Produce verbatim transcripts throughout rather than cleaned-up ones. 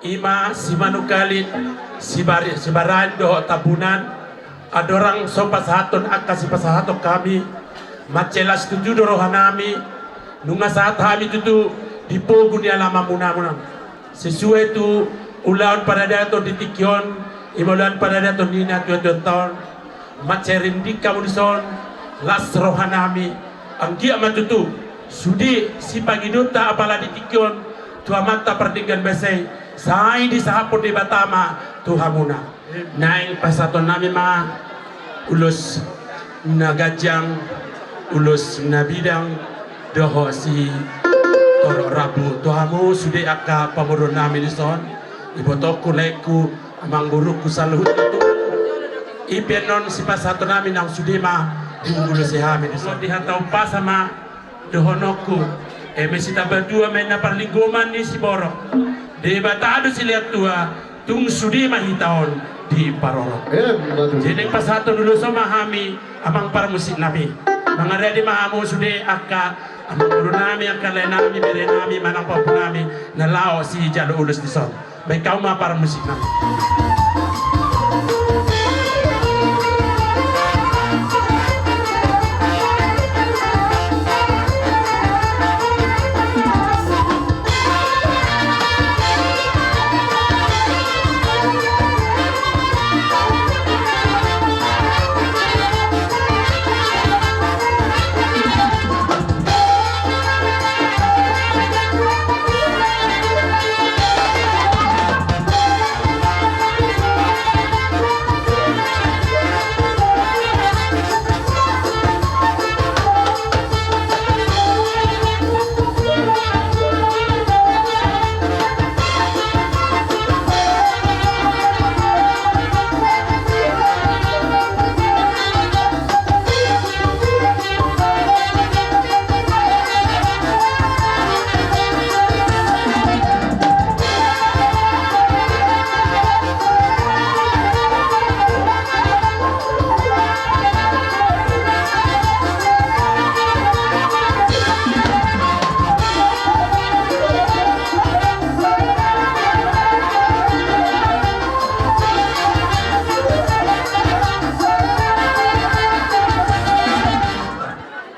Ima simanukalit, sibari-, sibarain dohot Tambunan, andorang so pasahathon angka sipasahaton hami, mansai las tutu do rohanami, nunga sahat hami tutu di pogu ni alamanmuna. Sesuai tu ulaon paradaton di tingki on, ima ulaon paradaton ni natuatuanta on, mansai rinding hamu dison, las rohanami, anggiat ma tutu sude sipangidoonta apala di tingki on tu Amanta Pardenggan Basa i, sai disahaphon Debata ma tu hamuna. Naeng pasahatonnami ma ulos na ganjang, ulos na bidang, dohot sitorop rambu tu hamu sude angka pamoruonnami dison, ibotongku, laengku, amangborungku saluhutna tu. I pe annon sipasahatonnami naung sude ma diulosihami dison. Di hata umpasa ma dohononku, eme sitambatua ma inna parlinggoman ni siborok. Debata do silehon tua, tung sude ma hita on diparorot. Emma tutu. Jadi pasahathon ulos on ma hami, amang parmusiknami. Mangarade ma hamu sude angka amangborunami, angka laenami, berenami, manang pahompunami na laho sijalo ulos dison. Baen hamu ma parmusiknami.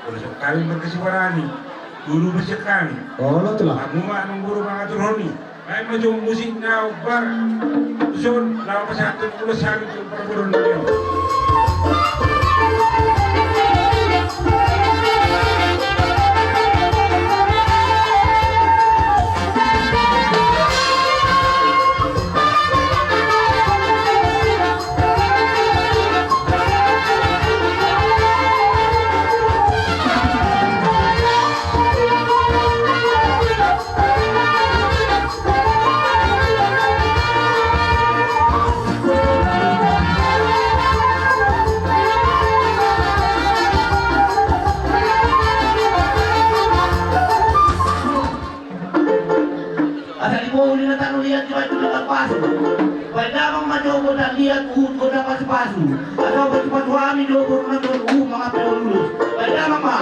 Ulos on hami markasibarani, guru musik hami. Olo, tulang. Hamu ma amangboru mangaturhon i. Baen ma jo musik na hombar. Tuson, laho pasahathon ulos hami tu parboruon nami on. Asa dibohul i na tano liat, dibaen tu na pasu. Baen damang ma jo gondang liat, huhut gondang pasupasu. Asa pasupasuhon hami do boru nami on, huhut mangampe ulos. Baen damang ma.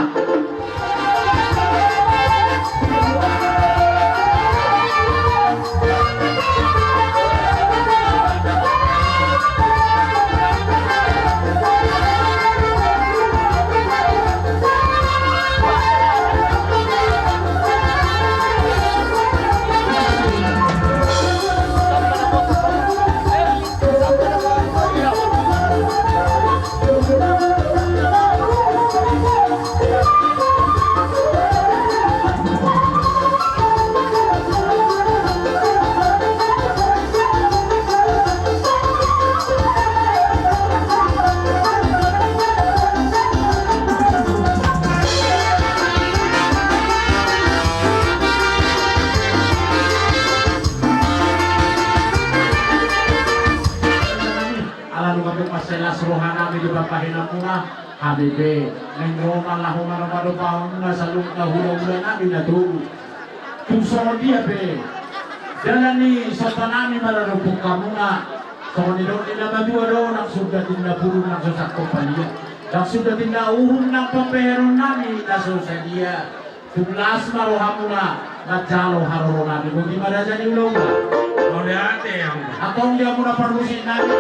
Ala nunga pe mansai las roha nami di pambahenanmuna, hami pe naeng ro ma laho manomadopahon na saluhutna hulahula nami na togu. Tung songon dia pe dalan ni somba nami maradophon hamuna, songon nidok ni na matua do, ndang suda tinda purun ndang so sangkop palia, ndang suda tinda uhum nang pambahenon nami na so sadia. Tung las ma rohamuna, Manjalo haroro nami, botima raja ni hulahula. Mauliate, Amang. Antong di hamuna parmusik nami,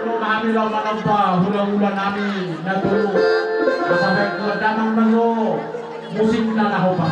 ro ma hami laho manomba hulahula nami na tolu. Asa baen tu damang ma jo musik na na hopa.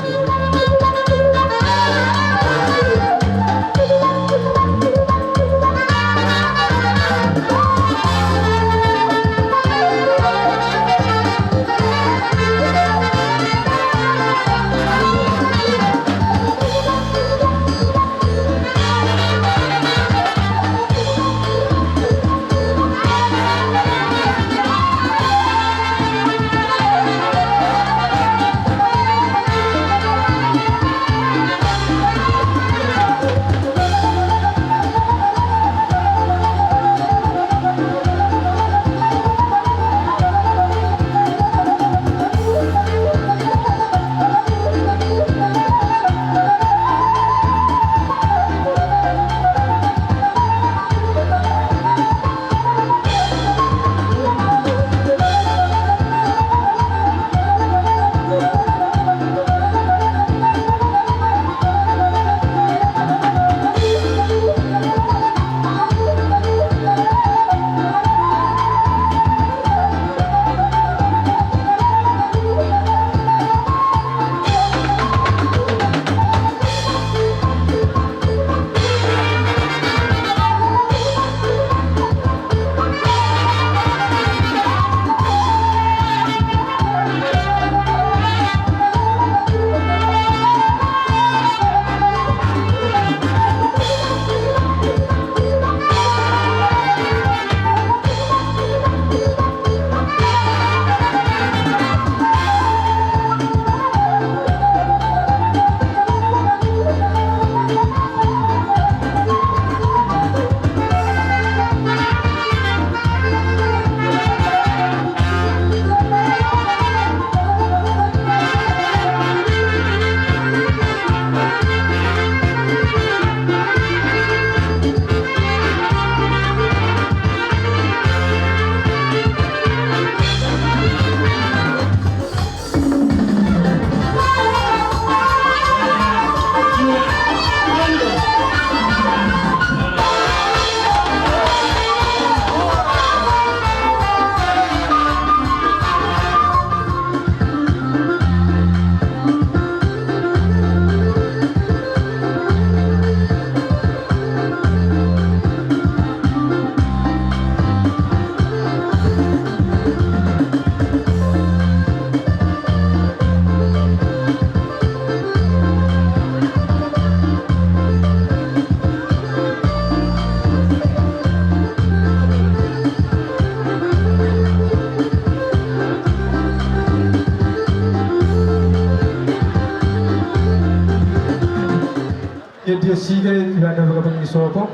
Ia dia siga i tu handa bagabang ni sopo.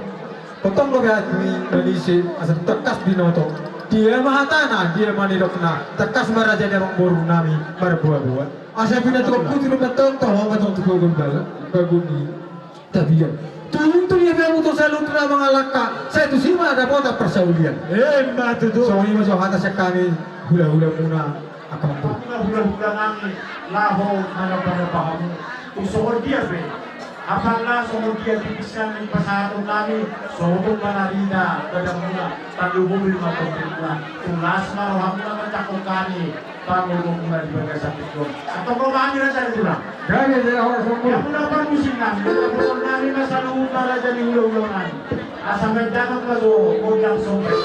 Potong lo gahat ni manise asa tangkas binoto. Dia ma hatana, dia ma nidokna, tangkas ma raja ni amangboru nami marboa-boa. Asa pinatupa putri ma tong, toho ma tong tu gogo ni bagul ni tapian. Tung tu dia pe hamu tong saluhutna mangalangka, sai tusi ma dapotan parsaulian. Emma tutu. Songon i ma jo hata sian hami hula-hula muna. Angka hula-hula nami, laho manapa-napa hamu. Tung songon dia pe, apala songon dia tipisna ni pasahaton nami, sotung ma na rida badanmuna, tarlumobi ma tondimuna. Tung las ma rohamuna manjangkon hami, pangolomuna di bagasan tingki on. Antong ro ma hami raja ni tulang. Gabe, gabe, horas, horas. Ia muna parmusik nami, ia muna parmusik nami, na saluhutna raja ni hula-hula nami. Asa baen damang ma jo gondang sombet.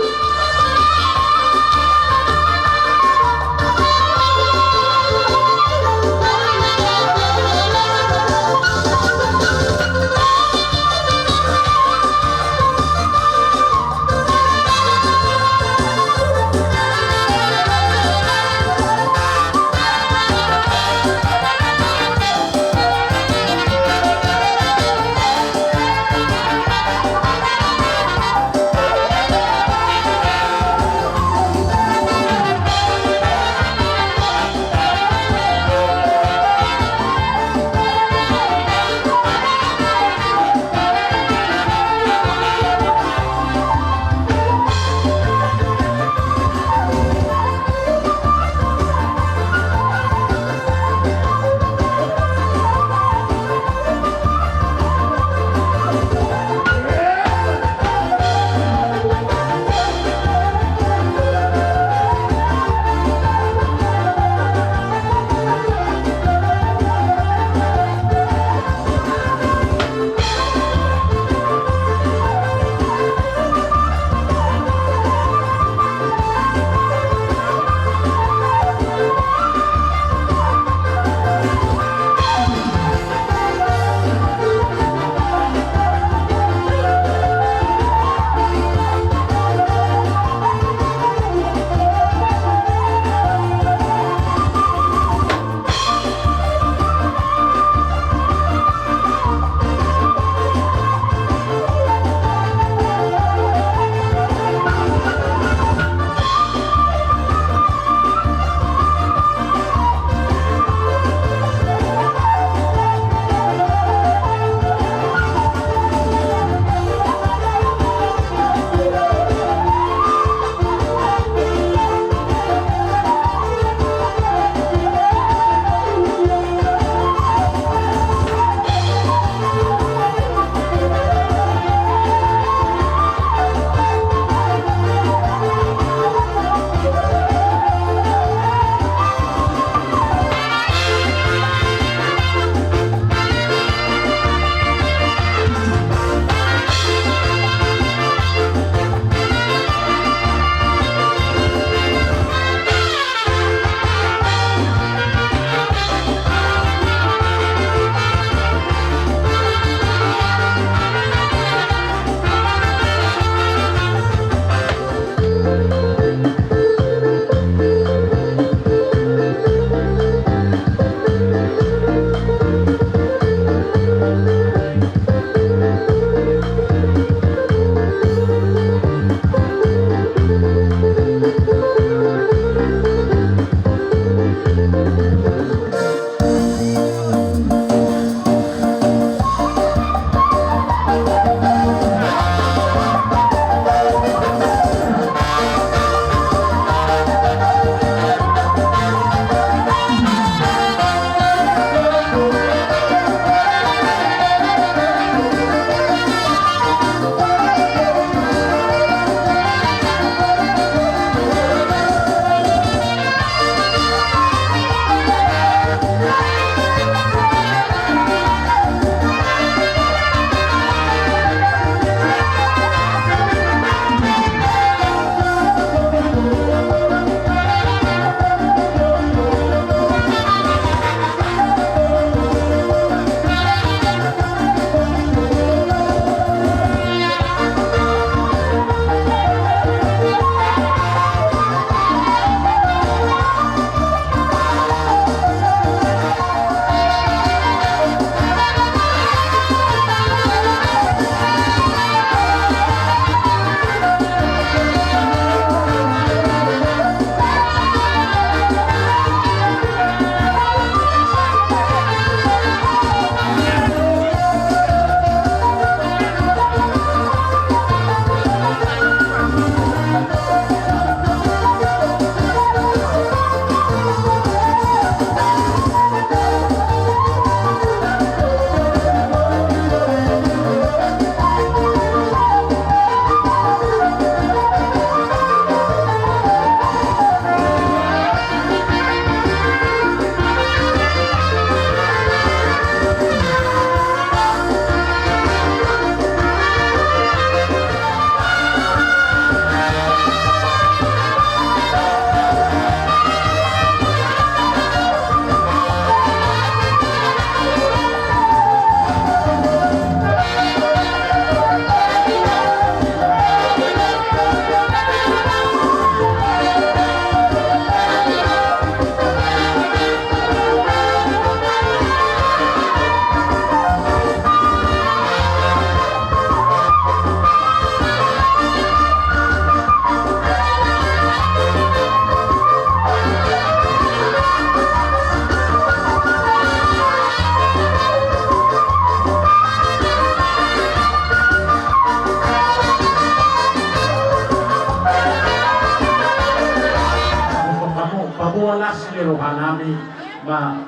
ma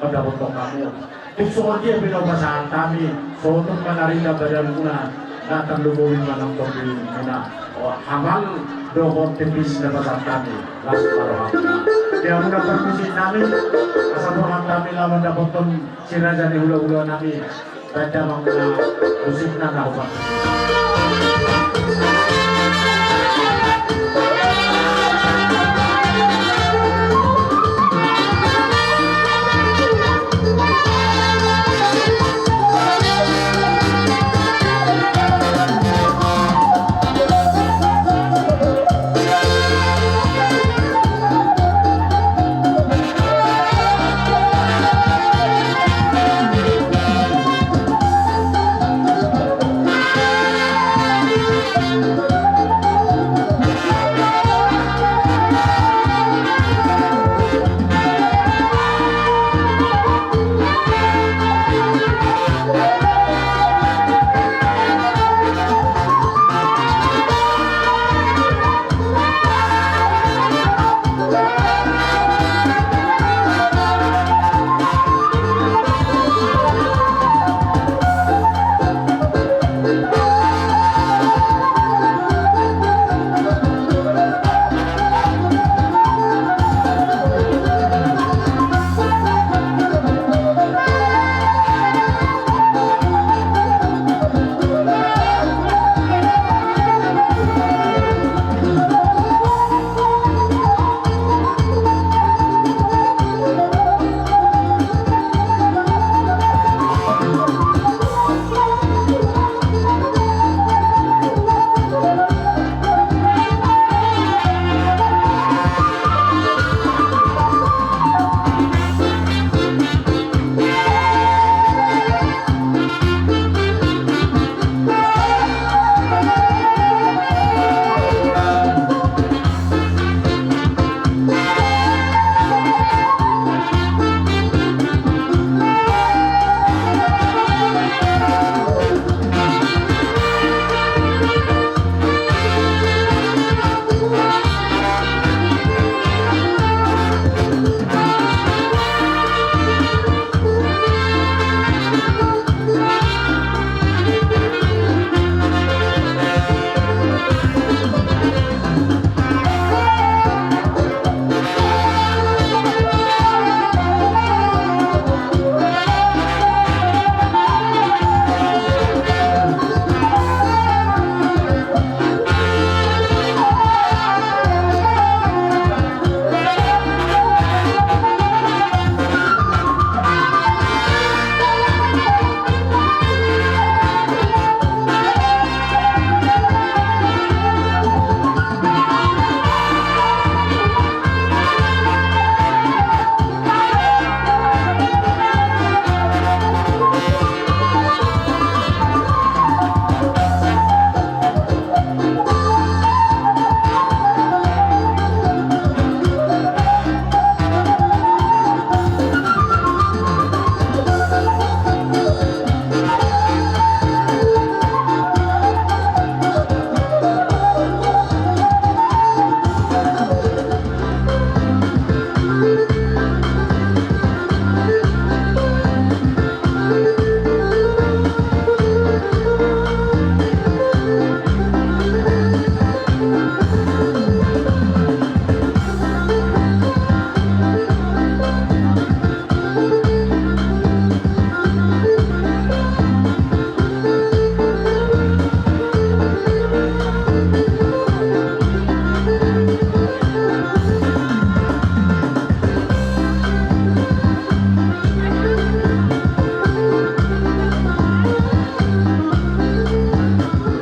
mandapothon hamu. Tung songon dia pe na hupasahat hami, sotung manarida badanmuna, na tarlumobi manang tondimuna. O, hapal dohot tipis na pasahat hami, las ma rohamuna. Di hamuna parmusik nami, asa dohot hami laho mandapothon si raja ni hulahula nami. Baca mangula musikna na hupasahat.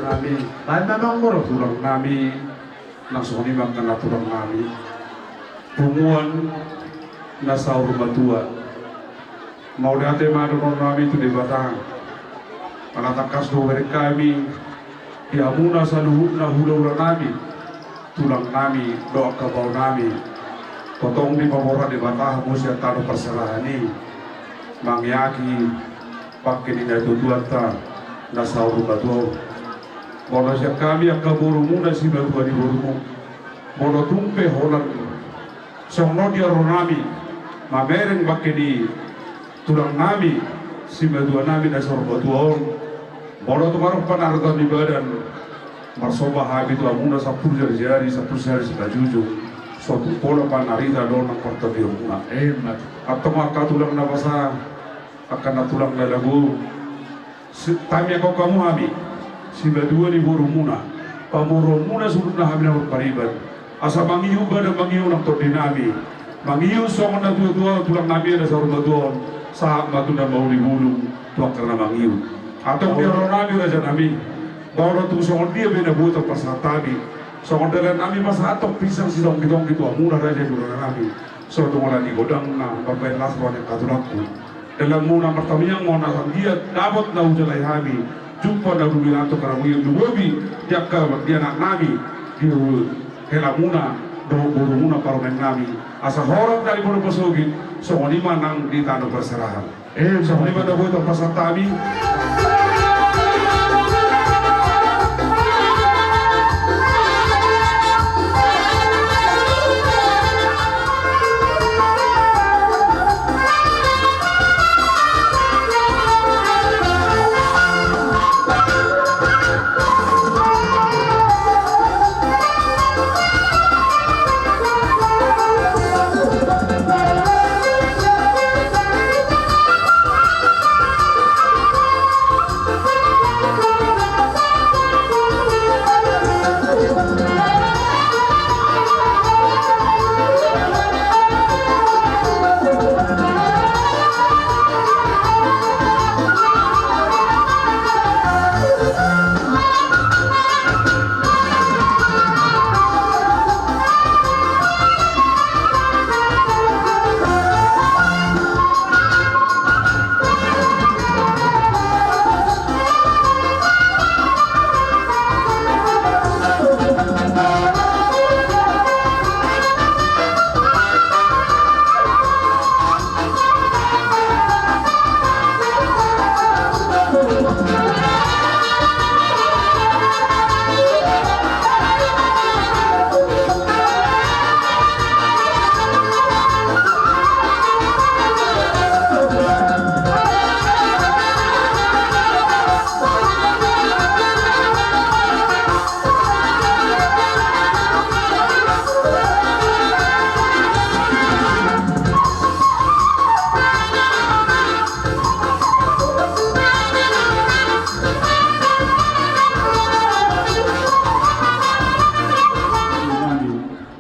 Nami, baen ma mangoro tulang nami. Nang songon i ma angka na tulang nami, punguan na saur matua. Mauliate ma dohonon nami tu Debata. Ala tangkas do hubereng hami di hamuna saluhutna hulahula nami, tulang nami dohot angka bao nami. Tongtong dipaborhat Debata hamu sian tano parserahan i, mangeahi pangke ni natuatuanta na saur matua. Molo sian hami angka borumuna, simatua ni borumu, molo tung pe holan songon on di roha nami, Mamereng bangke ni tulang nami, simatua nami na saur matua on. Molo tung adong panarita ni badan, marsomba hami tu hamuna sampulu jari-jari, sampulu jari simanjujung. Suang tung pola panarita do nang partondionmuna. Antong angka tulang na basa, angka na tulang na lagu, tamiangkon hamu hami, simatua ni borumuna, pamoruonmuna suhutna hami na marpariban. Asa mangihut badan, mangihut nang tondi nami, mangihut songon na tua-tua tulang nami na saur matua on, sahat ma tu na mauli bulung, tu angka na mangihut. Antong di roha nami raja nami, molo tung songon dia be na boi tarpasahat hami, songon dalan nami pasahathon pinsang sitonggi-tonggi tu hamuna raja ni roha nami. Songon tung ala ni godang na mambahen las roha ni angka tulangku. Dalanmuna martamiang ma on asa anggiat dapot na hujalo hami, jumpa na rumilato karamui lumobi di angka di anak nami, di helamuna dohot borumuna parumaen nami. Asa horas dari boru pasogit, songon i ma nang di tano parserahan. Eh, songon i ma na boi tarpasahat hami.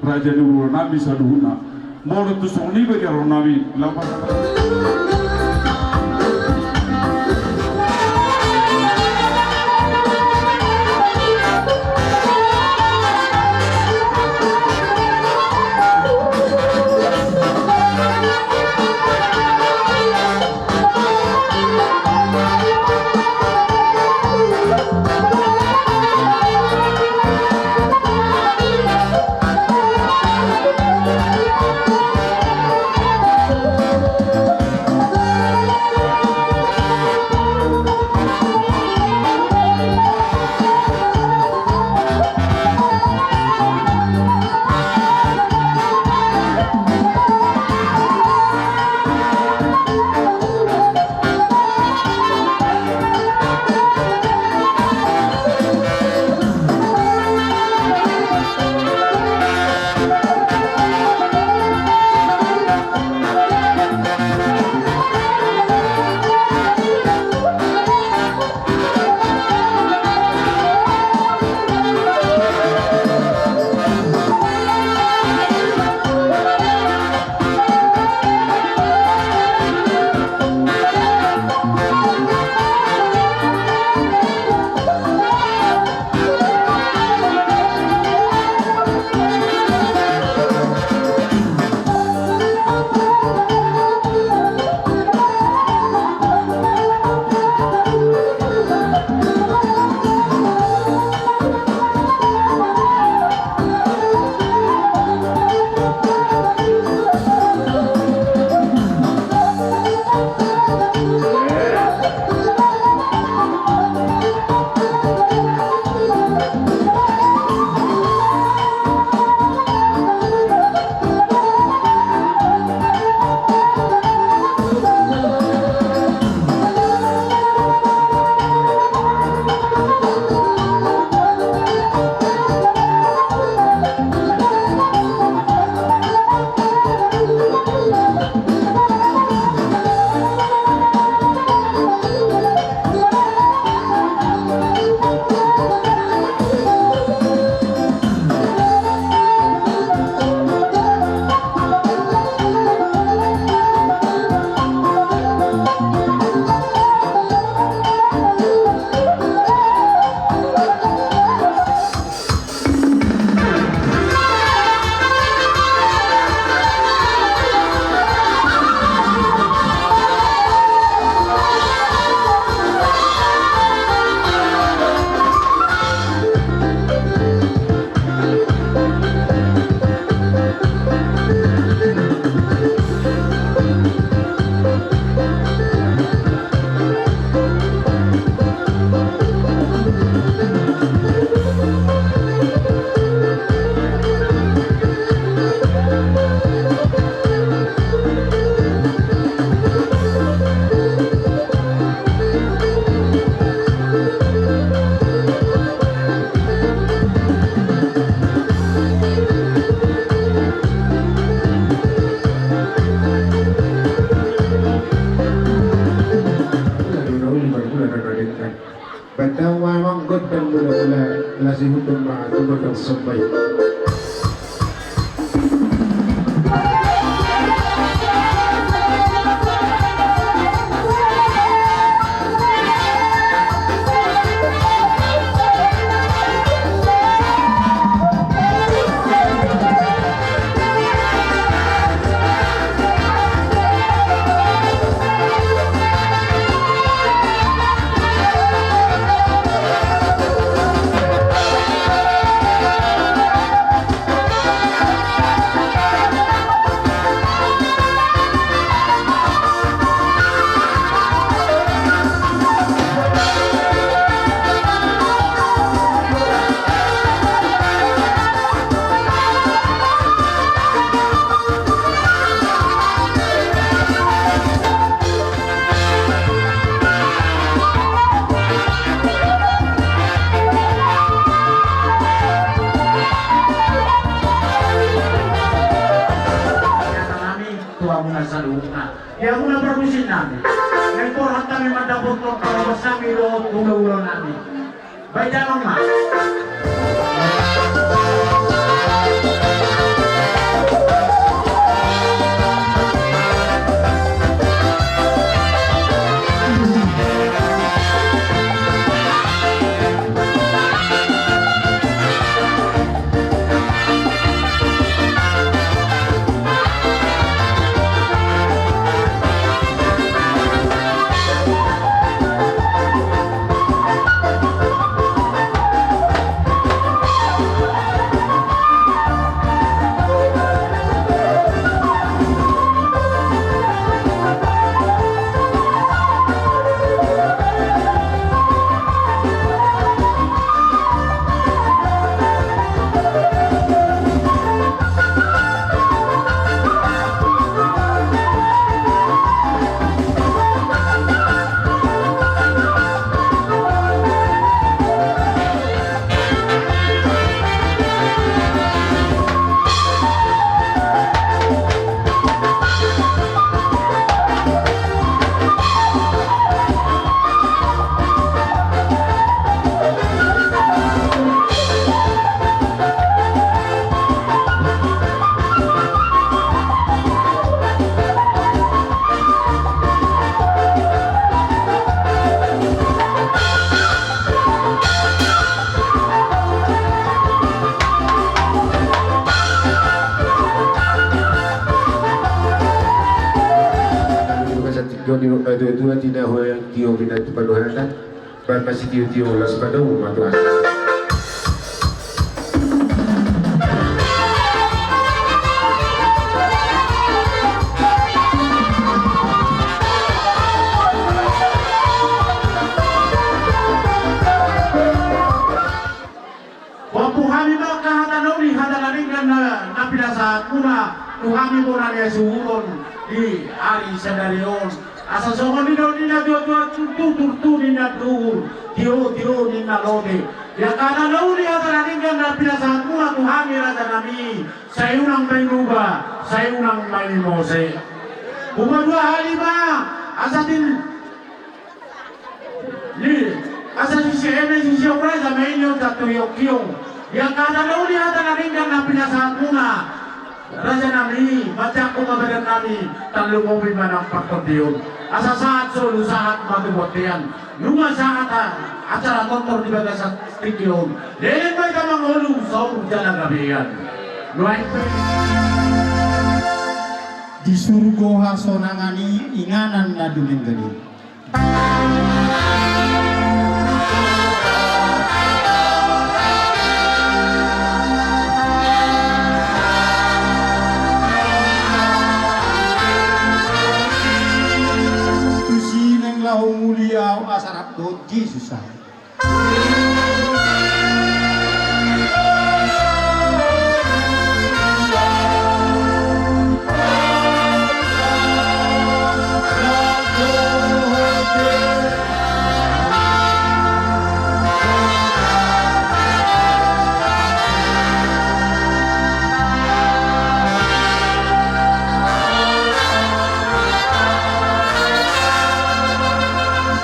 Raja ni huria nami saluhutna. Molo tung songon i be di roha nami, laho pasahat. Mula-mula las ni huta ma tu gondang somba i. Di hamuna parmusik nami, naeng borhat hami mandapothon parobas nami dohot hulahula nami. Bahen damang ma. Joni, eh, dua-dua tina ho yang tio bina tu panuhatan. Baen ma sitio-tio las padahu ma tu asa. Pampu hami ma angka hata na uli, hata na denggan na, na pinasahatmuna tu hami bona ni hasuhuton di ari sadari on. Asa songon i do ninna tua-tua, turtu-turtu ninna anduhur, tio-tio ninna lote. Di angka hata na uli, hata na denggan na pinasahatmuna tu hami raja nami, sai unang ma i muba, sai unang ma i mose. Muba dua hali ma, asa tin Ni, asa sisi eme sisi ombra sama ini uta tu hiong-hiong. Di angka hata na uli, hata na denggan na pinasahatmuna raja nami, mansai angkup ma badan nami, tarlumobi ma nang partondion. Asa sahat solu sahat ma tu bontean. Nunga sahat, ah, acara tortor di bagasan tingki on. Leleng ma hita mangolu saur jala gabean. Nuaeng pe. Di surgo hasonangan i, inganan na dumenggan i. Tusi naeng laho muli au asa rap dohot Jesus au.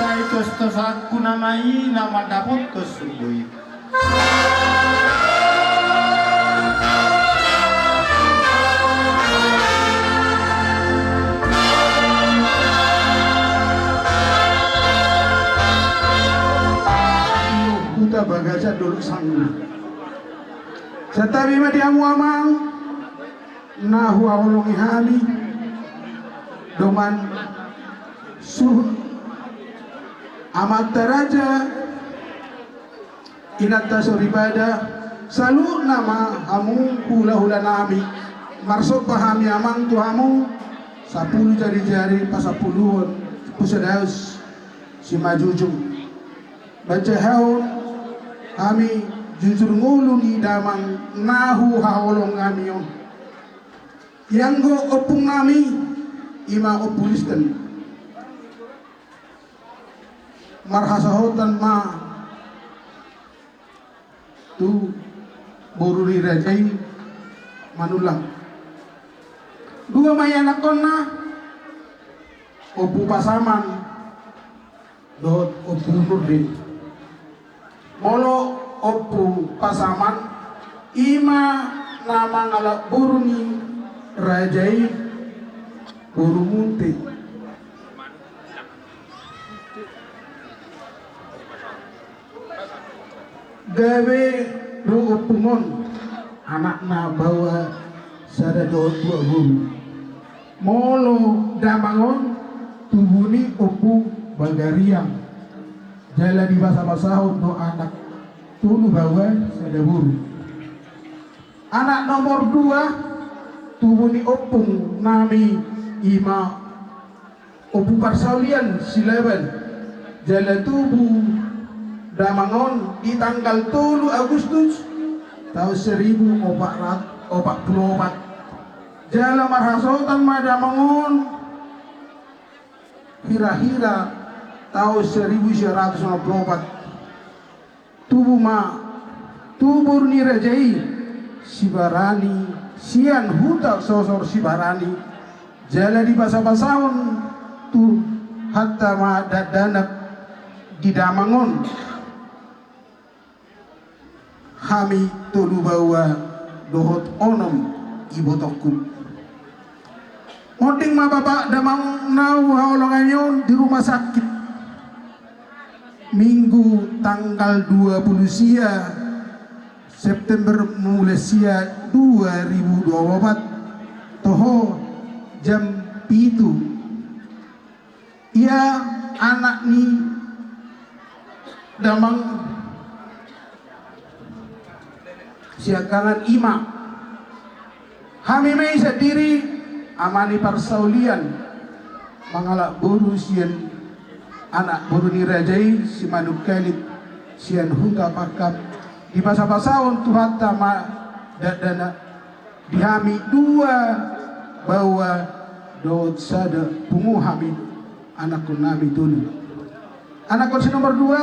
Sai tos-tosangku nama i na mandapothon surgo i. Huta Bagasan Dolok Sangu. Santabi ma di hamu amang, na huhaholongi hami, dongan suhut, amanta raja, inanta soripada, saluhutna ma hamu hulahula nami. Marsomba hami amang tu hamu, sampulu jarijari pasampuluhon pusadaus simanjujung. Manjahahon hami jujur ngolu ni damang na huhaholongi hami on. Ianggo ompung nami, ima Ompu Kristen. Marhasohotan ma tu boru ni raja i Manullang. Dua ma ianakhonna, Ompu Pasaman dohot Ompu Nurdin. Molo Ompu Pasaman, ima na mangalap boru ni raja i, boru Munte. Gabe do ompung on, anakna baoa sada dohot dua boru. Molo damang on, tubu ni Ompu Bagariang. Jala dibasabasahon do anak tolu baoa sada boru. Anak nomor dua, tubu ni ompung nami, ima Ompu Parsaulian Silaban. Jala tubu damang on di tanggal tolu Agustus taon seribu opat ratus opat pulu opat. Jala marhasohotan ma damang on hirahira taon seribu sia ratus onom pulu opat. Tubu ma tu boru ni raja i Sibarani, sian huta sosor Sibarani. Jala dibasabasahon Tuhanta ma dakdanak di damang on. Hami tolu baoa dohot onom ibotongku. Monding ma bapak damang na huhaholongi on di rumah sakit. Minggu tanggal dua pulu sia September, mula sia dua ribu dua pulu opat toho jam pitu. Ia anak ni damang siangkangan, ima hami ma i sandiri, ama ni parsaulian, mangalap boru sian anak boru ni raja i, Simanungkalit, sian huta Pangkam. Dibasabasahon Tuhanta ma dakdanak di hami dua baoa dohot sada pungu, hami anakkon nami tolu. Anakkon si nomor dua,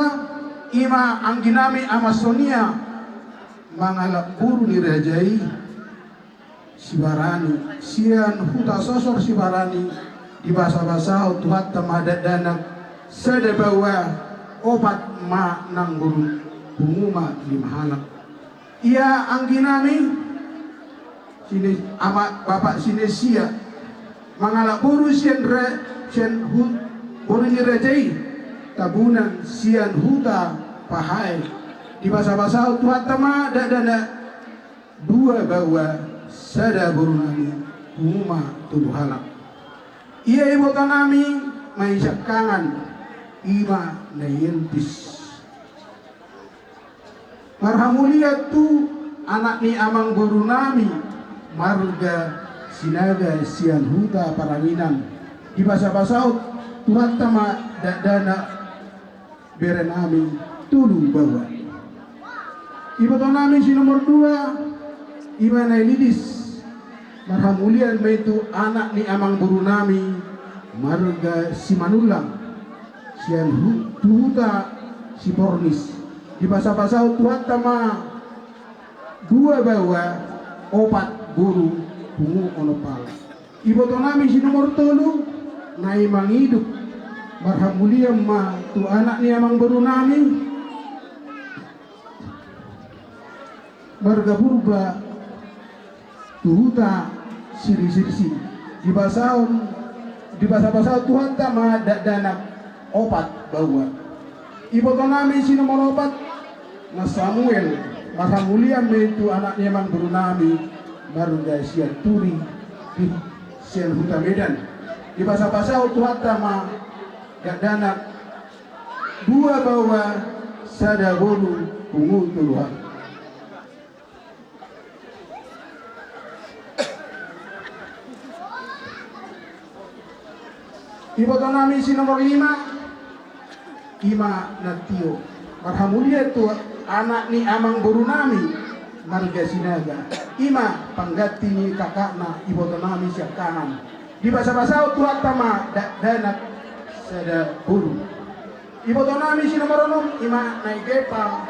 ima anggi nami ama Sonia, mangalap boru ni raja i Sibarani, sian huta sosor Sibarani. Dibasabasahon Tuhanta ma dakdanak, sada baoa, opat ma nang boru, pungu ma lima halak. Ia anggi nami, Sine-, ama, bapak Sinesia, mangalap boru sian ra-, sian hu-, boru ni raja i, Tabunan, sian huta Pahae. Dibasabasahon Tuhanta ma dakdanak, dua baoa, sada boru nami, pungu ma tolu halak. Ia iboto nami ma i siangkangan, ima na ientis. Marhamulian tu anak ni amang boru nami, marga Sinaga, sian huta Paranginan. Dibasabasahon Tuhanta ma dakdanak, bere nami tolu baoa. Iboto nami si nomor dua, ima Nailidis. Marhamulian ma i tu anak ni amang boru nami, marga Simanullang, sian hu-, tu huta Sipornis. Dibasabasahon Tuhanta ma dua baoa, opat boru, pungu onom halak. Iboto nami si nomor tolu, na i mangidup. Marhamulian ma tu anak ni amang boru nami, Marga Purba tu huta Sirisirsi. Dibasahon, dibasabasahon Tuhanta ma dakdanak opat baoa. Ibotonami si nomor opat, na Samuel, marhamulian ma i tu anak ni amangborunami, marga Sianturi, di sian huta Medan. Dibasabasahon Tuhanta ma dakdanak dua baoa, sada boru, pungu tolu hali. Ibotonami si nomor lima, i ma Nantio, marhamulian tu anak ni amangborunami, marga Sinaga, i ma pangganti ni kakakna ibotonami sian kanan. Dibasabasahon Tuhanta ma dakdanak sada boru. Ibotonami si nomor onom, i ma Naigepa,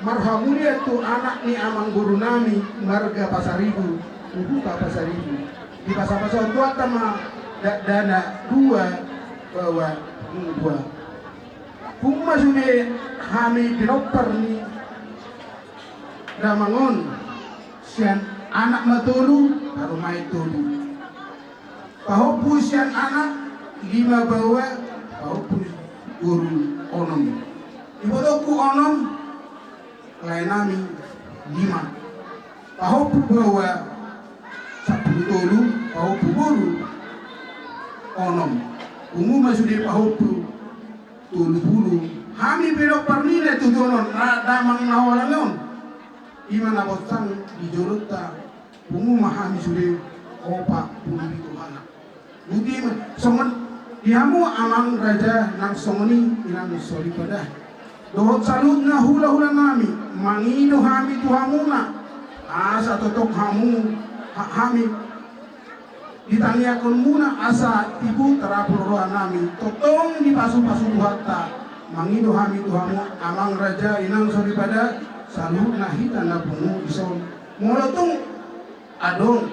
marhamulian tu anak ni amangborunami, marga Pasaribu, tu huta Pasaribu. Dibasabasahon Tuhanta ma dakdanak dua baoa, dua. Pungu ma sude hami pinompar ni damang on, sian anak ma tolu, harumaen tolu. Pahompu sian anak lima baoa, pahompu boru onom. Ibotongku onom, laenami lima. Pahompu baoa sampulu tolu, pahompu boru onom. Pungu ma sude pahompu tolu pulu. Hami pinompar ni na tujuon on, na damang na holang on. I ma na bonsang di jolonta. Pungu ma hami sude opat pulu pitu halak. Boti ma songon i hamu amang raja nang songon i inang soripada. Dohot saluhutna hulahulanami, mangido hami tu hamuna, asa tongtong hamu, ha-, hami ditangiangkonmuna asa tibu tarapul rohanami, tongtong dipasupasu Tuhanta. Mangido hami tu hamu amang raja inang soripada, saluhutna hita na pungu dison. Molo tung adong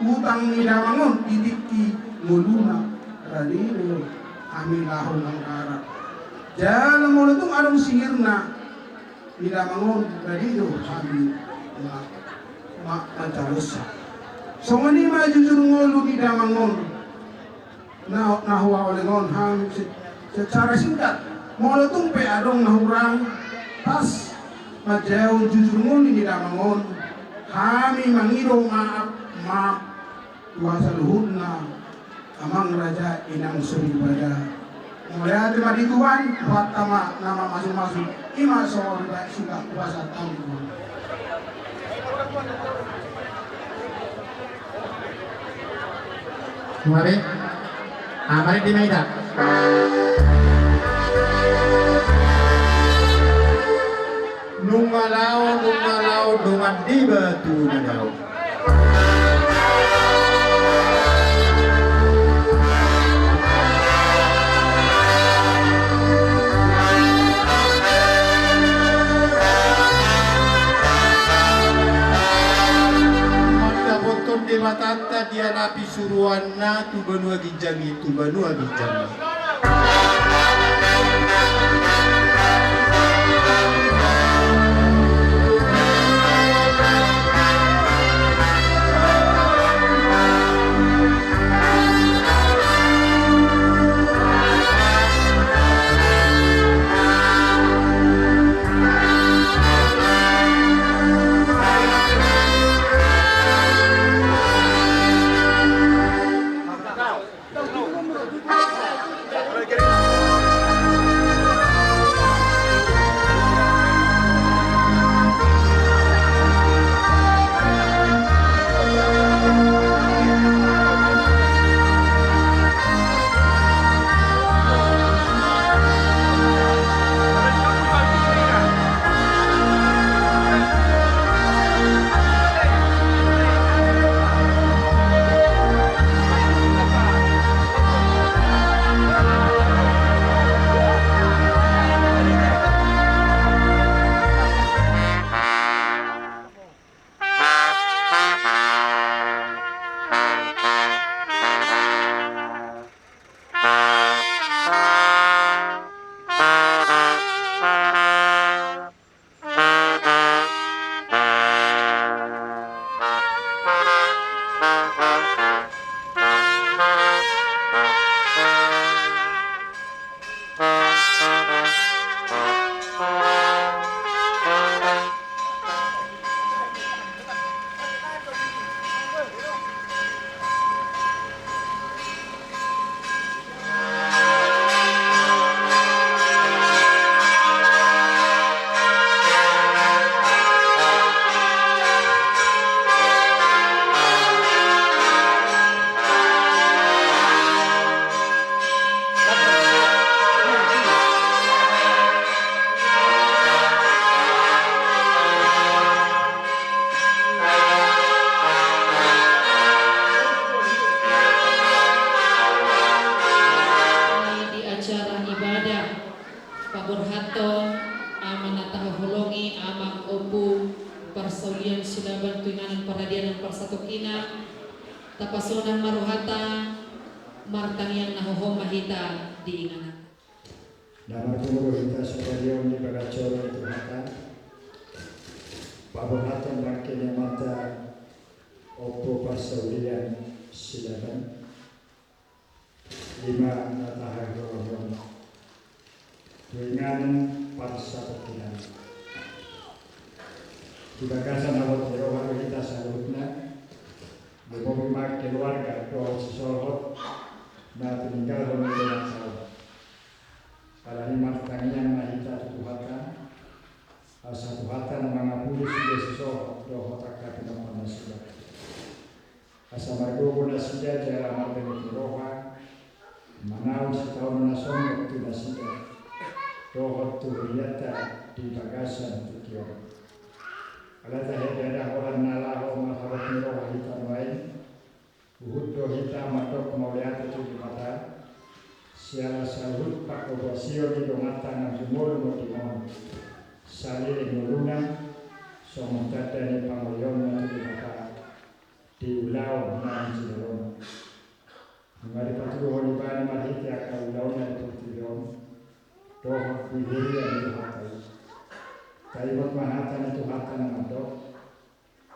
utang ni damang on di tingki ngoluna, rade do hami laho mangarap. Jala molo tung adong singirna ni damang on, rade do hami ma-, ma-, manjalosa. Songon i ma jujur ngolu ni damang on. Na, na huhaholongi hami se-, secara singkat. Molo tung pe adong na hurang pas manjalo jujur ngolu ni damang on, hami mangido maaf, maaf tu hasaluhutna amang raja inang soripada. Mauliate ma di Tuhan, Tuhanta ma na mamasumasu. I ma songon i ba singkat puasa tadi. Mari. Ah, mari di meja. Nunga laho, nunga laho, dongan di batu na dao. Mandapothon Debatanta dianapi suruanna tu banua ginjang i, tu banua ginjang i. Borhaton, Ama na tahaholongi, Amang Ompu Parsaulian Silaban tu inganan paradianan parsatongkinan, tapasonang ma rohata, martangiang na hohom ma hita di inganan. Na marpungu do hita sadari on di bagasan joro ni Tuhanta, paborhaton bangke ni amanta Ompu Parsaulian Silaban. Ima na tahaholongi on tu inganan parsatongkinan. Di bagasan habot ni roha do hita saluhutna, lumobi ma keluarga dohot sisolhot na tininggalhon ni dongan saudara. Alani i martangiang ma hita tu Tuhanta, asa Tuhanta na mangapuli sude sisolhot dohot angka pinompar nasida. Asa margogo nasida jala marbenget ni roha, manaon sitaonon na songgot tu nasida, dohot tu hurianta di bagasan tingki on. Alai tahe ndada holan na laho marhabot ni roha hita nuaeng, huhut do hita mandok mauliate tu Debata, siala saluhut panghobasion ni donganta na jumolo monding on, saleleng ngoluna, songon tanda ni pangolaionna tu Debata di ulaon na jinalona. Nunga dipatuduhon ibana marhite angka ulaonna di portibi on dohot di huria ni Tuhanta i. Taingot ma hata ni Tuhanta na mandok: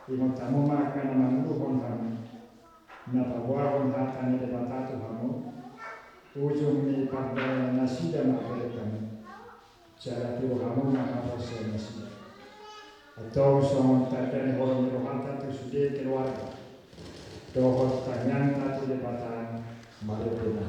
Ingot hamu ma angka na manguluhon hamu, na paboahon hata ni Debata tu hamu, ujung ni pardalanan nasida ma berek hamu. Jala tiru hamu ma haporseaon nasida. Antong songon tanda ni holong ni rohanta tu sude keluarga dohot tangiangta tu Debata, marende ma.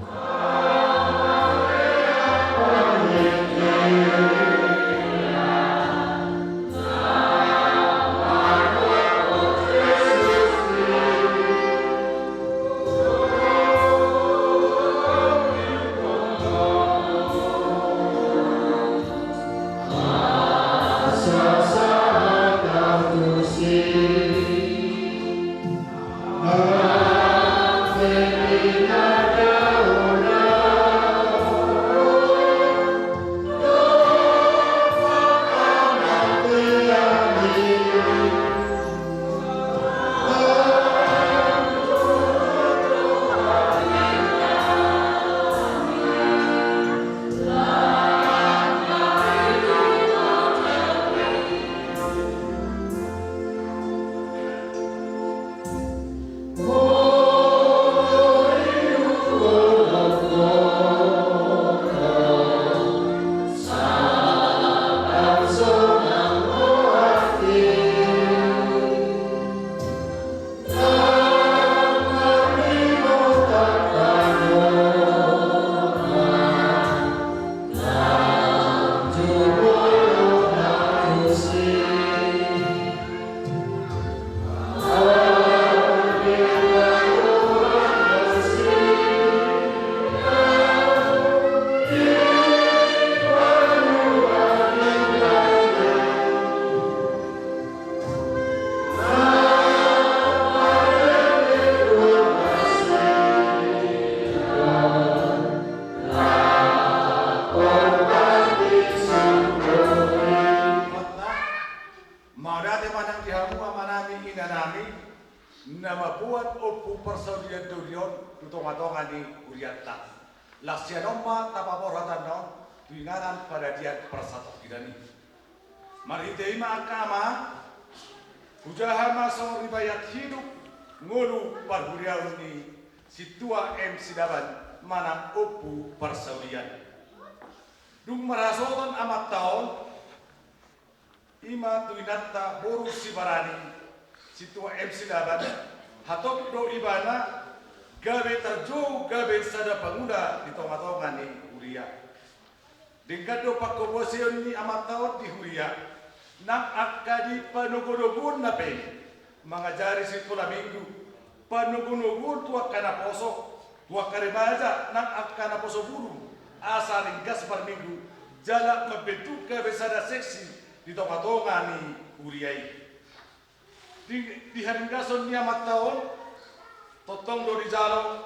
Mauliate ma nang di hamu amanami inanami, na mamboan Ompu Parsaulian Doli on tu tongatonga ni hurianta. Las sian on ma tapaborhat annon tu inganan paradian parsatongkinan i. Marhite i ma angka amang, hujaha ma songon riwayat hidup ngolu parhuriaon ni Sintua M. Silaban manang Ompu Parsaulian. Dung marhasohotan amanta on, i ma tu inanta boru Sibarani, Sintua M. Silaban, hatop do ibana gabe tarjou gabe sada pangula di tongatonga ni huria. Denggan do panghobasion ni amanta on di huria, nang angka di panogonogoonna pe, mangajari sikola minggu, panogonogoon tu angka naposo, tu angka remaja nang angka naposo burung, asa ringgas marminggu, jala mambentuk gabe sada seksi di tongatonga ni huria i. Di, di haringgason ni amanta on, tongtong do dijalo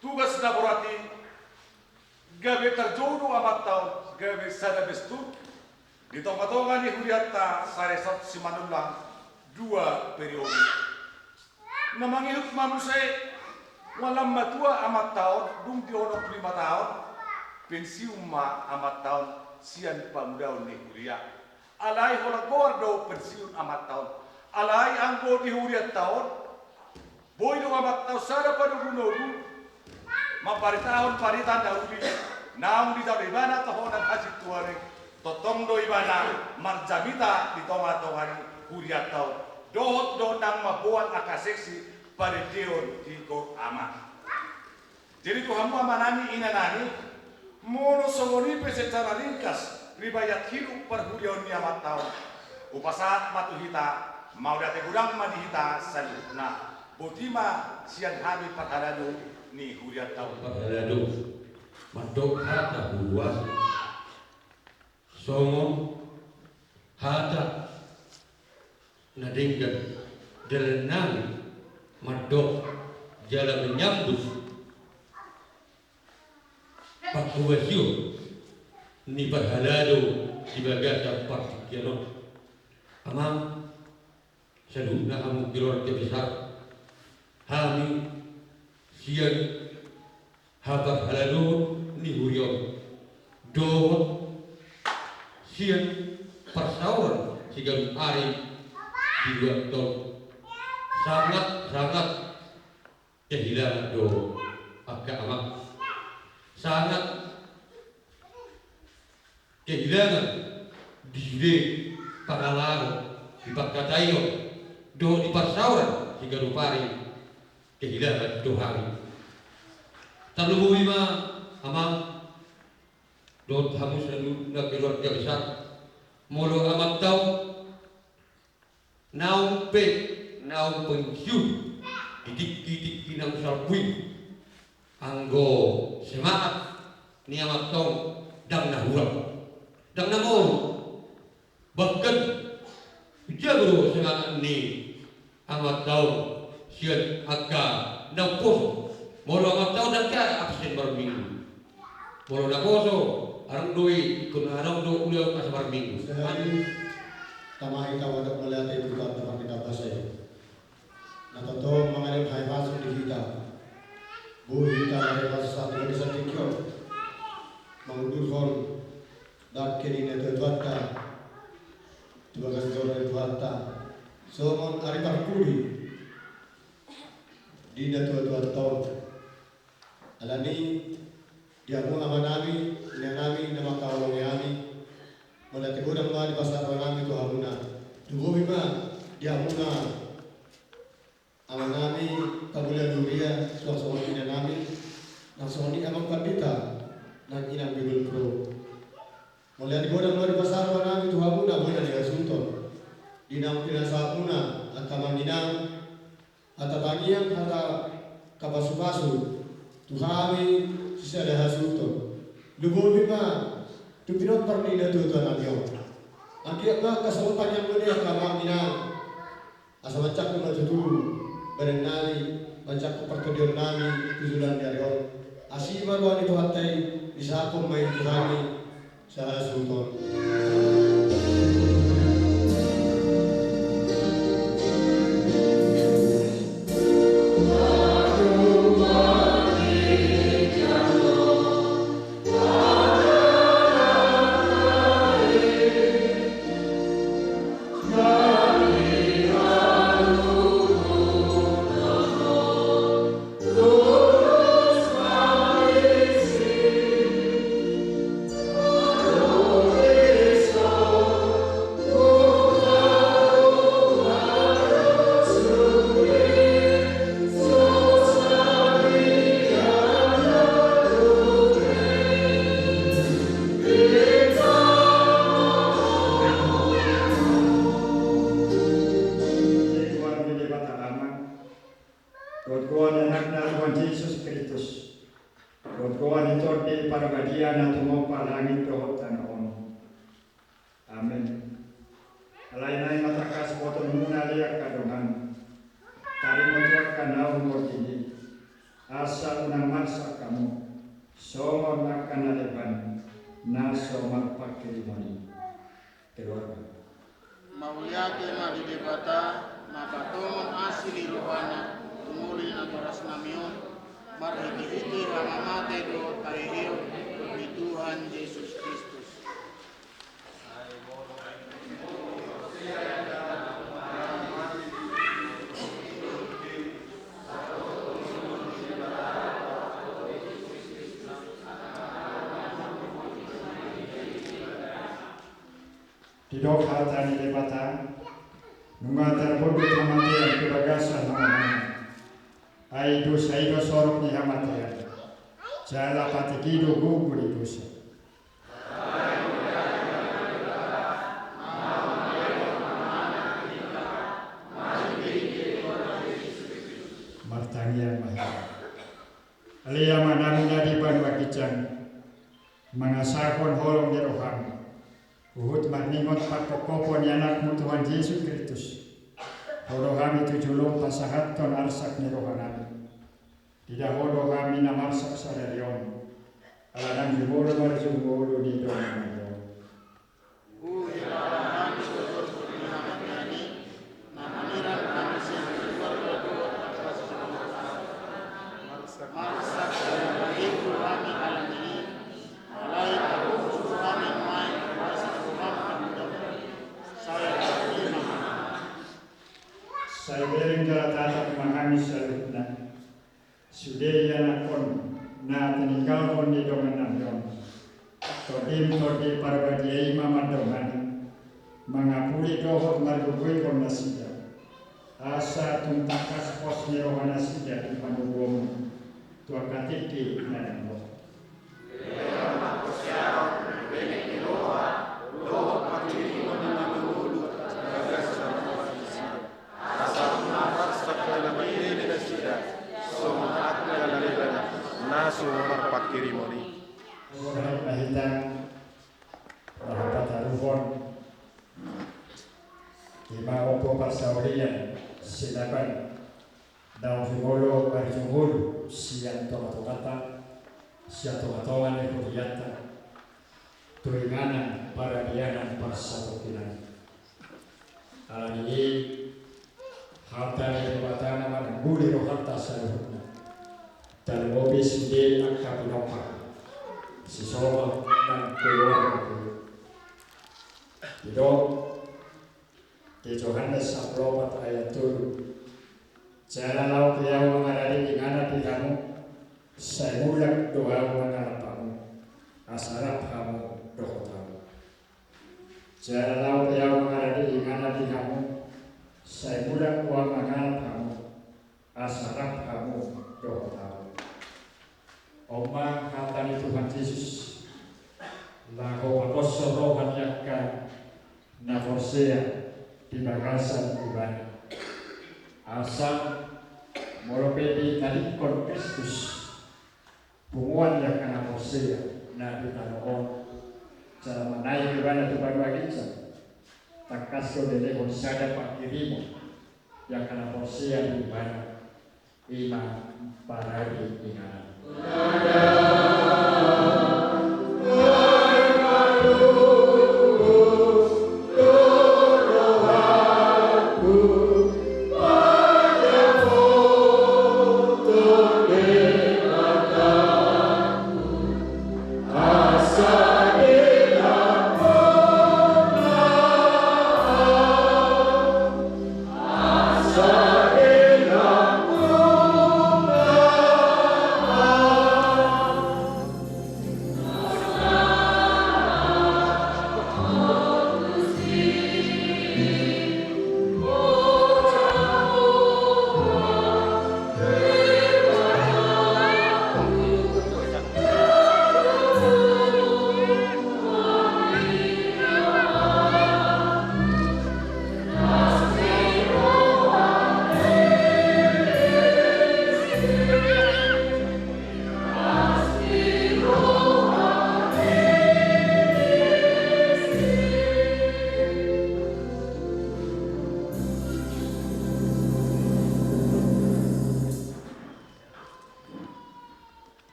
tugas na borat i, Gabe tarjou do amanta on gabe sada bestur di tongatonga ni hurianta Saresot Simanullang dua periode. Na mangihut ma muse, lam matua amanta on, dung di onom pulu lima taon, pensiun ma amanta on sian pamudaon ni huria. Alai holan goar do pensiun amanta on. Alai anggo di hurianta on, boi do amanta on sada panogunogu mambaritahon barita na uli naung dijalo ibana tohonan hasintuan i. Tongtong do ibana marjamita di tongatonga ni hurianta on, dohot do naung mamboan angka seksi parendeon di gor ama. Jadi tu hamu amanami, inanami, molo songon i pe secara ringkas riwayat hidup parhuriaon ni amanta on, hupasahat ma tu hita, mauliate godang ma di hita saluhutna. Boti ma sian hami parhalado ni hurianta on. Parhalado, mandok hata huhuas songon hata na denggan dalannami mandok jala menyambut panghuasion ni parhalado di bagasan partingkian on. Amang, saluhutna hamu keluarga besar, hami sian haparhaladoon ni huria on dohot sian parsaoran siganup ari di luat on, sangat-sangat kehilangan do angka amang. Sangat kehilangan di sude pangalaho, di pangkataion dohot di parsaoran siganup ari, kehilangan do hami. Tarlumobi ma amang dohot hamu saluhutna keluarga besar, molo amanta on naung pe, naung pensiun di tingki-tingki naung salpu i, anggo semangat ni amanta on ndang na hurang, ndang na moru. Bahkan jago do semangat ni amanta on sian angka naung poso. Molo amanta on ndang ke absen marminggu. Molo na poso, adong do i, ingkon adong do ulaon asa marminggu. Sahali tama hita mandok mauliate tu Tuhanta Pardenggan Basa i. Na tongtong mangalehon hahipason di hita. Boi hita marhahipason sahat tu bagasan tingki on, mangundurhon bangke ni natuatuanta tu bagas joro ni Tuhanta songon ari parpudi di natuatuanta on. Alani i, di hamu amanami, inanami na mangkaholongi hami, mauliate godang ma dipasahat rohanami tu hamuna. Tubuhi ma di hamuna amanami, pangula ni huria, suang songon inanami, nang songon i amang pandita, nang inang bibelvrouw. Mauliate godang ma dipasahat rohanami tu hamuna, boi na nihasuhuton di naung pinasahatmuna, angka amang inang, hata tangiang, hata hapasupasu tu hami sisada hasuhuton. Lumobi ma tu pinompar ni natuatuanami on. Anggiat ma angka songon tangiangmuna i, angka amang inang, asa mansangkut ma tutu badannami, mansangkut partondionnami tu joloan ni ari on. Asi ma roha ni Tuhanta i, disahahon ma i tu hami sahasuhuton. Tuhan ni Debata Ama, dohot goar ni Anakna Tuhan Jesus Kristus, dohot goar ni Tondi Parbadia na tumompa langit dohot tano on. Amen. Alai nai ma tangkas botoonmuna ale angka dongan, tarimo tu angka na umortingki, asa unang marsak hamu. songon angka na leban na so marpangkirimon i. Keluarga. Mauliate ma di Debata, na patongon asi ni rohana tu ngolu ni natorasnami on, marhitehite hamamate dohot haheheon ni Tuhan Jesus Kristus. Didok hata ni Debata, nunga tarbondut hamatean tu bagasan hamamana. Ai dosa i do sorop ni hamatean, jala patik i do gogo ni dosa. Martangiang ma hita. Ale Amanami na di banua ginjang, mangasahon holong ni roham, huhut marningot pangkophopon ni Anakmu Tuhan Jesus Kristus, Ho do hami tu jolom pasahathon arsak ni rohanami. Diida Ho do hami na marsak sadari on, ala naeng jumolo marjumolo di dongan nami on. Huhilala hami sogot ni hamatean i, na mangiran hami sian keluarga dohot angka sasintongta. Marsak sadari on do hami alani i, alai tagogo do hami nuaeng tu bagasan roham na hudok. Sai bereng jala tatap ma hami saluhutna. Sude ianakhon na tininggalhon ni dongan nami on. Tondim Tondi Parbadia i ma mandongani, mangapuli dohot margogoihon nasida. Asa tung tangkas pos ni roha nasida di panoguonmu tu angka tingki na denggan. Asa tung marsak jala marhite nasida songon angka na leban na so marpangkirimon i. Songon hata na hita, na hupataruhon i ma ompu parsaulian Silaban, naung jumolo marjumolo sian tongatongata, sian tongatonga ni hurianta, tu inganan paradianan parsatongkinan. Alani i, hata ni Debata ma na manangguli rohanta saluhutna. Tarlumobi sude angka pinompar, sisongon nang keluarga. Didok di Johannes sampulu opat ayat tolu. Jala laho pe ahu mangaradei inganan di hamu, sai mulak do ahu mangalap hamu, asa rap hamu dohot ahu. Jala laho pe ahu mangaradei inganan di hamu, sai mulak do ahu mangalap hamu, asa rap hamu dohot ahu. On ma hata ni Tuhan Jesus, laho paposhon roha ni angka na porsea di bagasan Ibana. Asa molo pe ditadingkon Kristus punguan ni angka na porsea na di tano on, jala manaek Ibana tu banua ginjang, tangkas do dilehon sada pangkirimon di angka na porsea di Ibana. I ma parade inganan.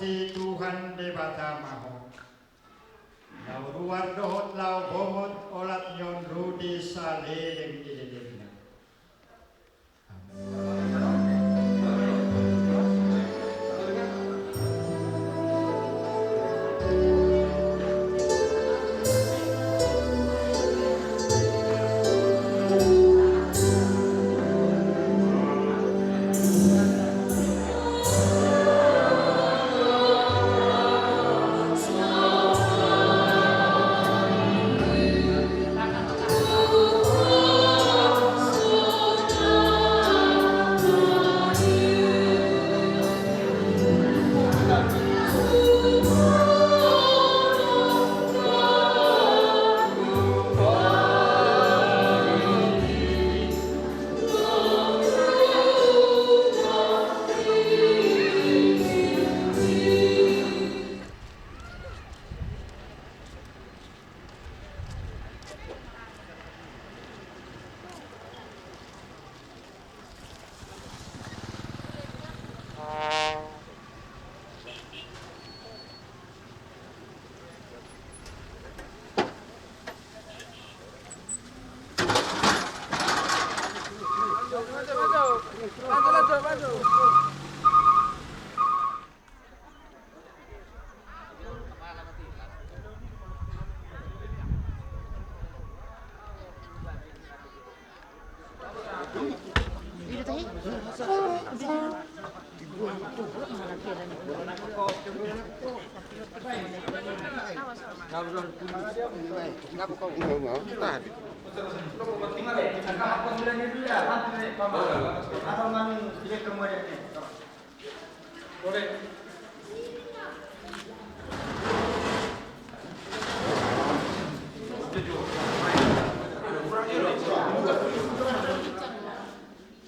Tuhan Debata ma Ho, na ruar dohot laho bongot olat ni on rudi saleleng ni lelengna.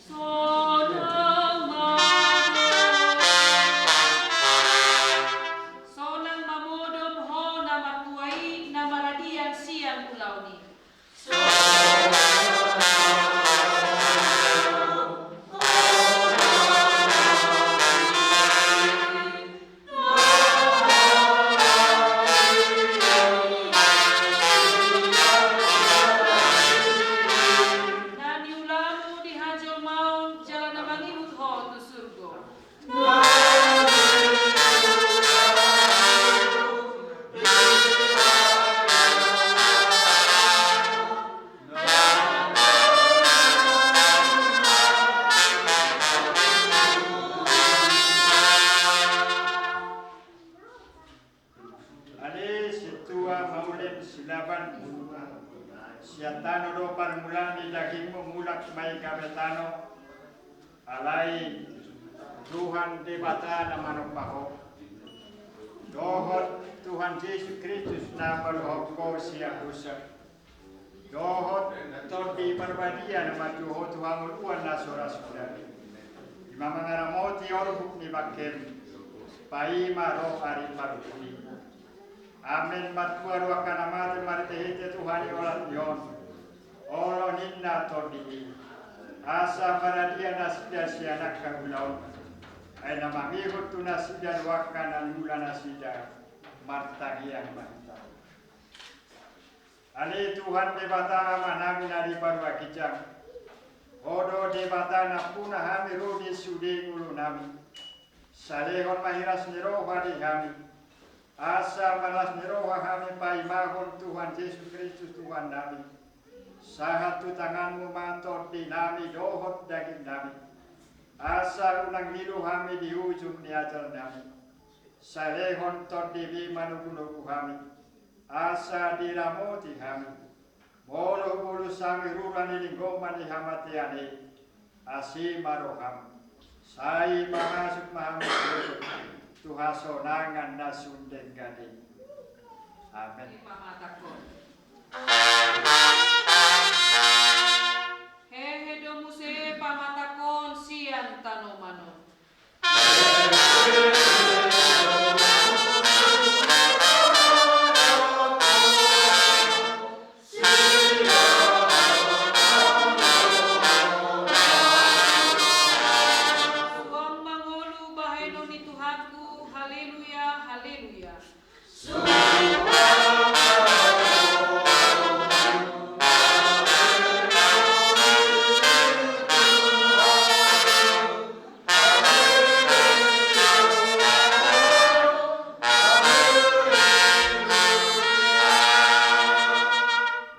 Sonang ma, sonang ma modom ho na martua i na maradian sian ulaon i. Na niulamu di hajolmaon jala na mangihut ho tu surgo. Ale sintua maulin silaban, sian tano do parmulaan ni dagingmu, mulak ma i gabe tano. Alai Tuhan Debata na manompa ho, dohot Tuhan Jesus Kristus na paluahon ho sian husa, dohot Tondi Parbadia na manjou ho tu hangoluan na so ra suda, i ma mangaramoti orbuk ni bangkem, paima ro ari parungkun i. Amen. Martua do angka na mate marhitehite Tuhan i olat ni on, olo ninna tondi i, asa maradia nasida sian angka ulaon. Ai na mangihut tu nasida do angka na niula nasida. Martangiang ma hita. Ale Tuhan Debata Amanami na di banua ginjang, Ho do Debata nampuna hami ro di sude ngolunami. Salehon ma hiras ni roha di hami, asa marlas ni roha hami paimahon Tuhan Jesus Kristus Tuhannami. Sahat tu tanganmu ma tondinami dohot dagingnami, asa unang ngilu hami di ujung ni ajalnami. Salehon tondimi manogunogu hami, asa diramoti hami. Molo hubolus hami rura ni linggoman ni hamatean i, asi ma roham, sai pamasuk ma hami tu hasonangan na sun denggan i. Amen. Hehe do muse pamatangkon sian tanoman on. Suang mangolu bahenon ni Tuhanku, haleluya.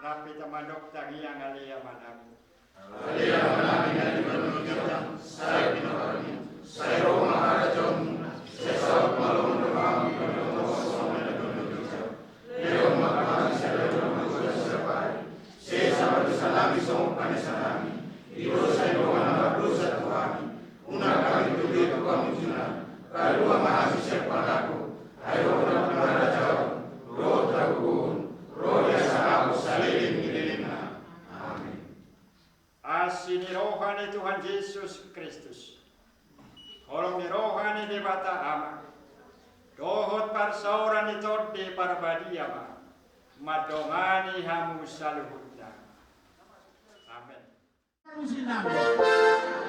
Rap hita mandok tangiang Ale Amanami. Ale Amanami na di banua ginjang, sai pinarbadia, sai ro ma harajaonmu, sai saut ma lomo ni roham di banua tonga on songon na di banua ginjang. Lehon ma tu hami sadari on hangoluan siapari. Sesa ma dosanami songon panesanami di dosa ni dongan na mardosa tu hami. Unang hami togihon tu pangunjunan, palua ma hami sian pangago. Ai Ho do nampuna harajaon, dohot hagogoon, ro di hasangapon saleleng ni lelengna. Amen. Asi ni roha ni Tuhan Jesus Kristus, holong ni roha ni Debata Ama, dohot parsaoran ni Tondi Parbadia ma mandongani hamu saluhutna. Amen.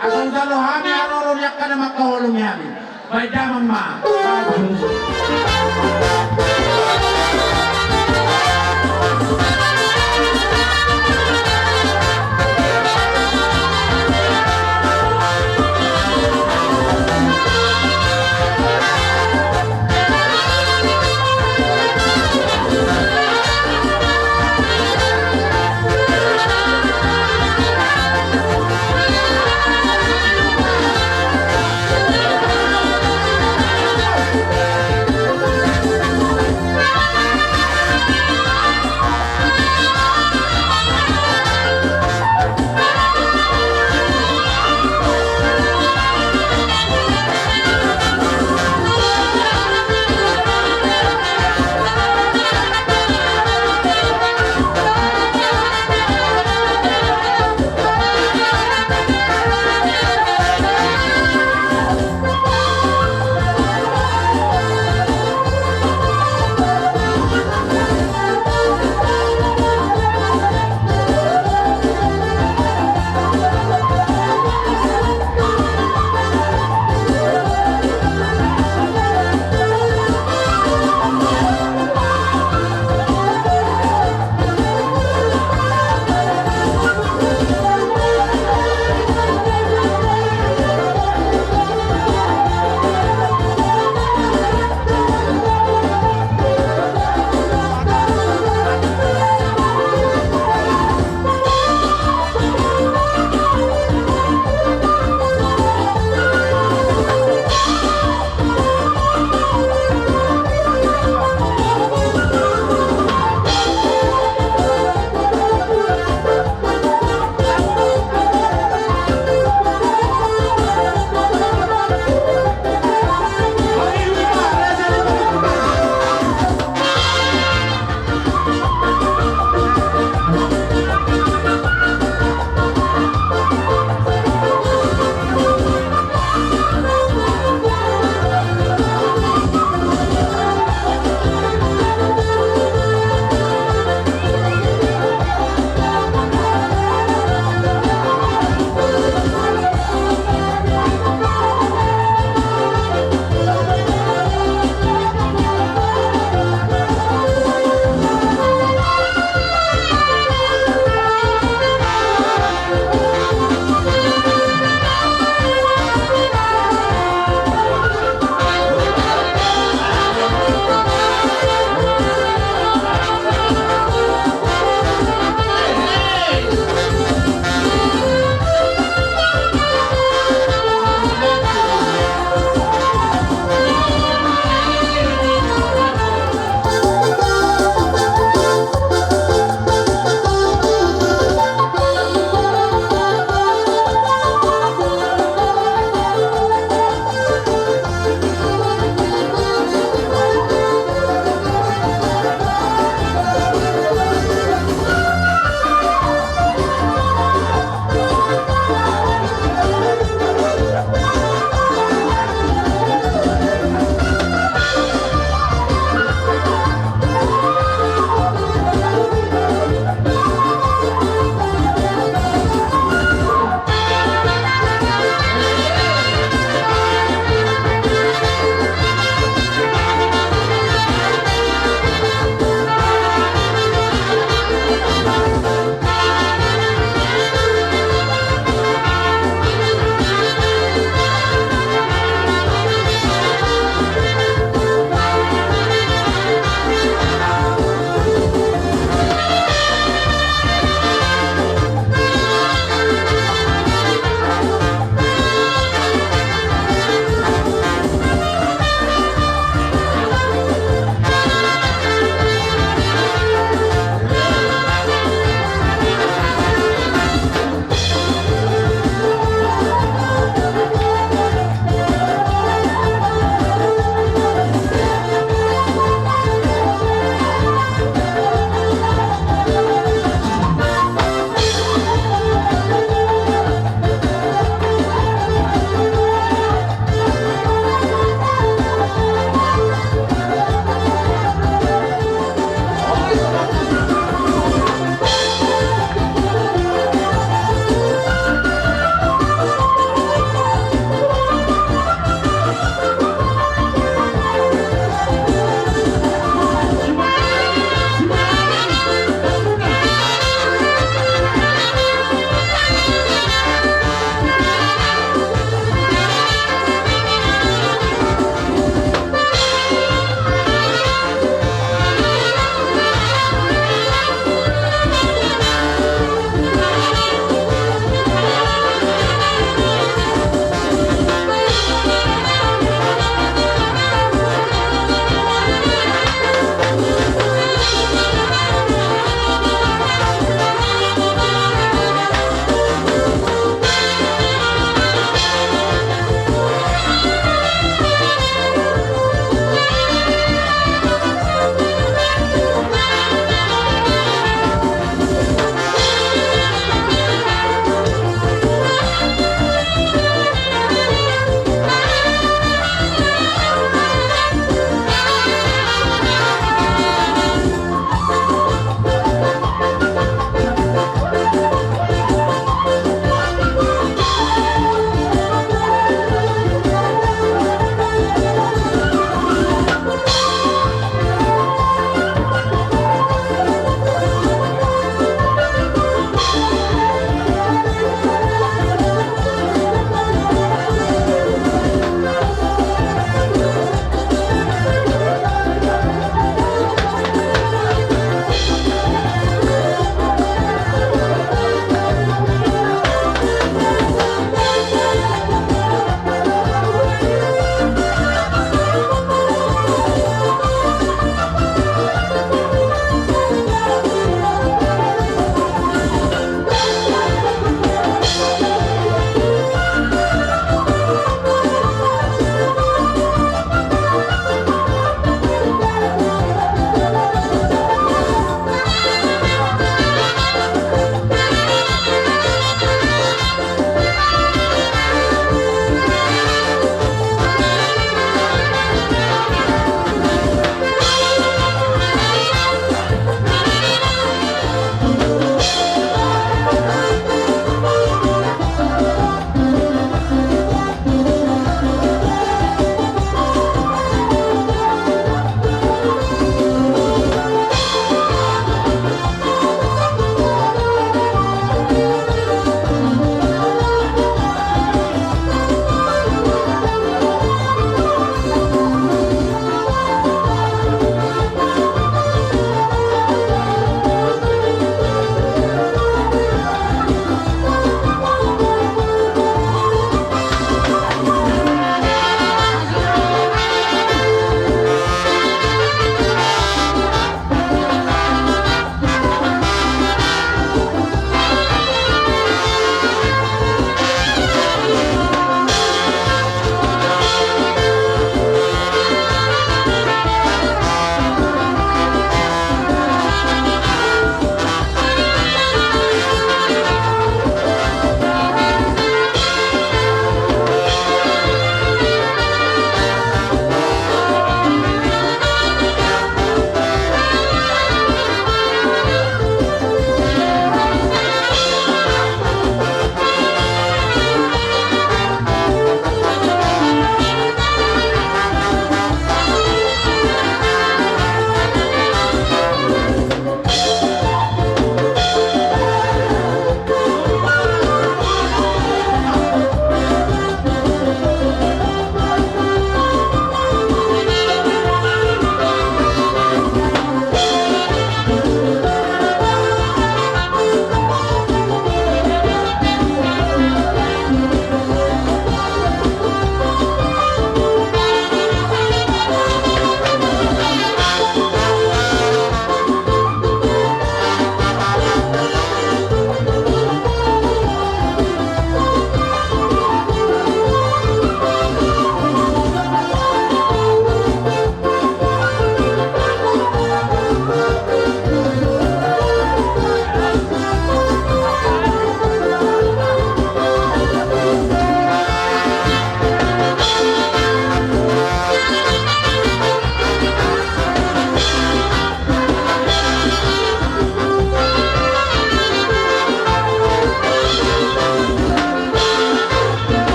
Asa hujalo hami haroro ni angka na mangkaholongi hami. Bahen damang ma.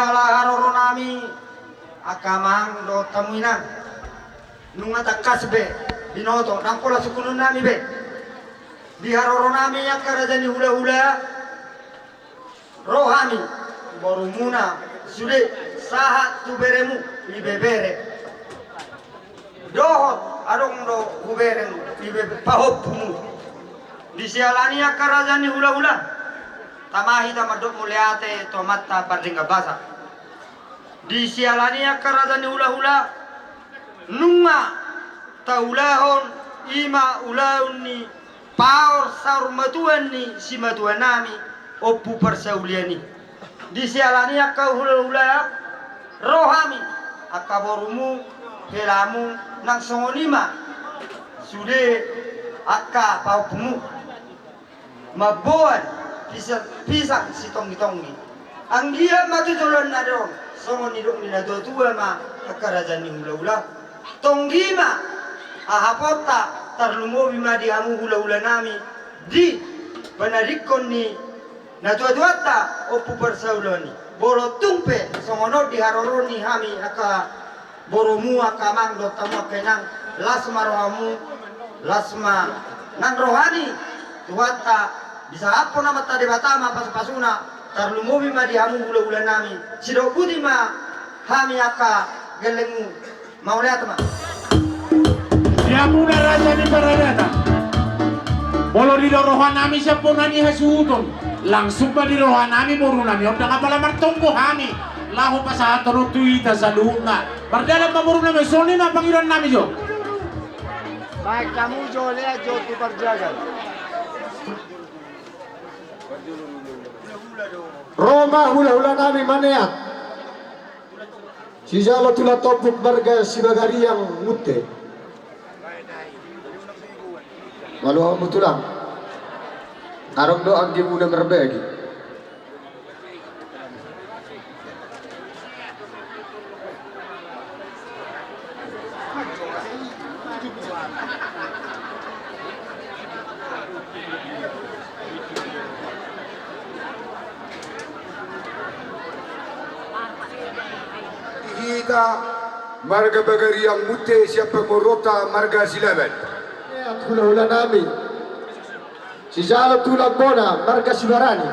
Ala haroronami angka amang dohot hamu inang, nunga tangkas be binoto, ndang pola sungkunonnami be. Di haroronami angka raja ni hulahula, ro hami borumuna sude sahat tu beremu, ibebere dohot adong do hubereng, ibe pahompumu. Di siala ni i angka raja ni hulahula, tama hita mandok mauliate tu Amanta Pardenggan Basa. Di siala ni i angka raja ni hulahula, nunga taulahon i ma ulaon ni paor saur matua ni simatuanami Ompu Parsaulian i. Di siala ni i angka hulahula, ro hami angka borumu, helamu, nang songon i ma sude angka pahompumu. Mamboan pisang, pisang sitonggitonggi. Anggiat ma tu joloan na ro on, songon nidok ni natuatua ma angka raja ni hulahula. Tonggi ma hahapotta, tarlumobi ma di hamu hulahulanami, di panadingkon ni natuatuanta Ompu Parsaulian i. Molo tung pe songon on di haroro ni hami angka borumu, angka amang dohot hamu angka inang, las ma rohamu, las ma nang roha ni Tuhanta, disahaphon Amanta Debata ma pasupasuna, tarlumobi ma di hamu hulahulanami, sidok boti ma hami angka gellengmu. Mauliate ma. Di hamuna raja ni paradatan. Molo didok rohanami sian bona ni hasuhuton, langsung ma di rohanami borunami on, ndang apala martonggo hami laho pasahathon on tu hita saluhutna. Mardalan ma borunami, songon i ma pangidoannami jo. Baik, kamu jo, lihat jo tu parjagal. Ro ma hulahulanami maneat. Sijalo tulang tompuk marga Sibagariang Munte. Malo hamu tulang. Adong do anggimuna marbagi. Hita marga Bagariang Munte sian pamoruonta marga Silaban. Hulahula nami. Sijalo tulang bona marga Sibarani.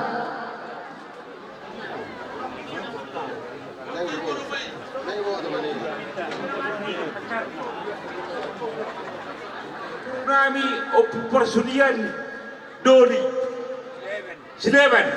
Nami Ompu Parsaulian Doli Silaban.